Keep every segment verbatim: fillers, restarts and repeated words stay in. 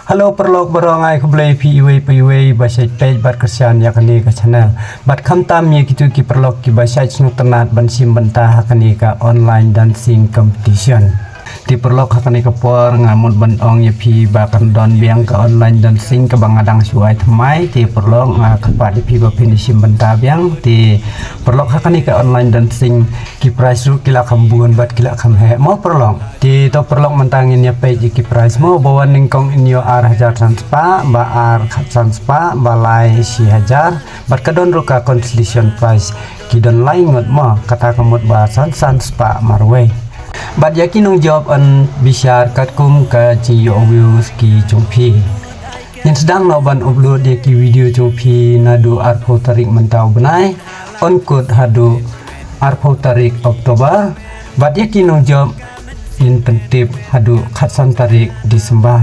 Hello paralok baroh, ai khublei phi iwei pa iwei ba shait peit bad kyrshan ïa kane ka channel. Bad khamtam ïa kito ki paralok kiba shait sngewtynnat ban shim bynta ha kane ka online dancing competition. Te paralok, ha kane ka por nga mut ban ong ïa phi ba kan don biang ka online dancing kaba nga dang shu ai thymmai. Te paralok, nga kyrpad ïa phi ba phin ïa shim bynta biang. Te paralok, ha kane ka online dancing ki prize ruh ki la kham bun bad ki la kham heh mo paralok. Te to paralok, mynta ngin ïa peit ïa ki prize mo. Ba wan nyngkong in ïoh ar hajar san spah, ba ar khatsan spah, ba lai shi hajar. Bad ka don ruh ka consolation prize, ki don lai ngut mo, kata ka mut ba san san spah marwei. Bad ïa ki nongjop yn bishar katkum ka jingïoh views ki jong phi. Ngin sdang noh ban upload ïa ki video jong phi naduh arphew tarik mynta u bnai, yn kut haduh arphew tarik October. Bad ïa ki nongjop ngin pyntip haduh khatsan tarik December.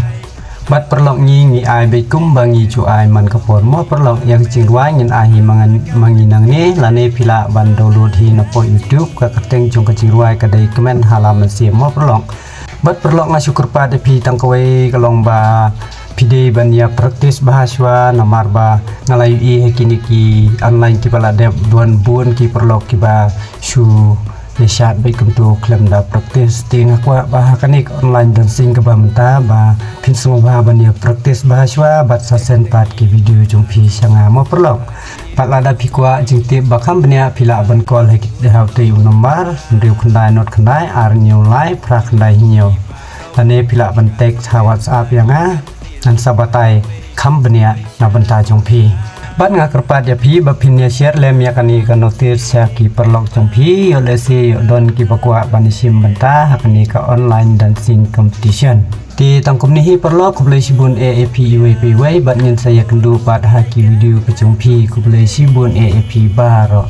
Bad paralok, ngi ngi ai beit kumba ngi ju ai man ka por mo paralok. Ïa ka jingrwai ngin ai hi ma ngi nangne, lane phi lah ban download hi na pdeng YouTube. Ka kyrteng jong ka jingrwai ka dei Kmen Hala Mynsiem mo paralok. Bad paralok, nga shu kyrpad ïa phi tang kawei ka long ba phi dei ban ïa practice bha shuwa, namar ba nga la ïohi ha kine ki online kiba la dep don bun ki paralok kiba shu ïa shad beit kumto khlem da practice. Te nga kwah ba ha kane ka online dancing kaba mynta ba phin sngewbha ban ïa practice bha shuwa bad sa send pat ki video jong phi sha nga mo paralok. Bad lada phi kwah jingtip ba kham bniah, phi lah ban call ha ki, ha utei u number hynriew khyndai nod khyndai ar hynñiew lai phra khyndai hynñiew. Lane phi lah ban text ha WhatsApp ïa nga, ngan sa batai kham bniah na bynta jong phi. Bad nga kyrpad ïa phi ba phin ïa share lem ïa kane ka notice sha ki paralok jong phi, ïoh lehse ïoh don kiba kwah ban ïa shim bynta ha kane ka online dancing competition. Te tang kumne hi paralok, khublei shibun eh ïa phi iwei pa iwei, bad ngin sa ïakynduh pat ha ki video ka jong phi. Khublei shibun eh ïa phi baroh.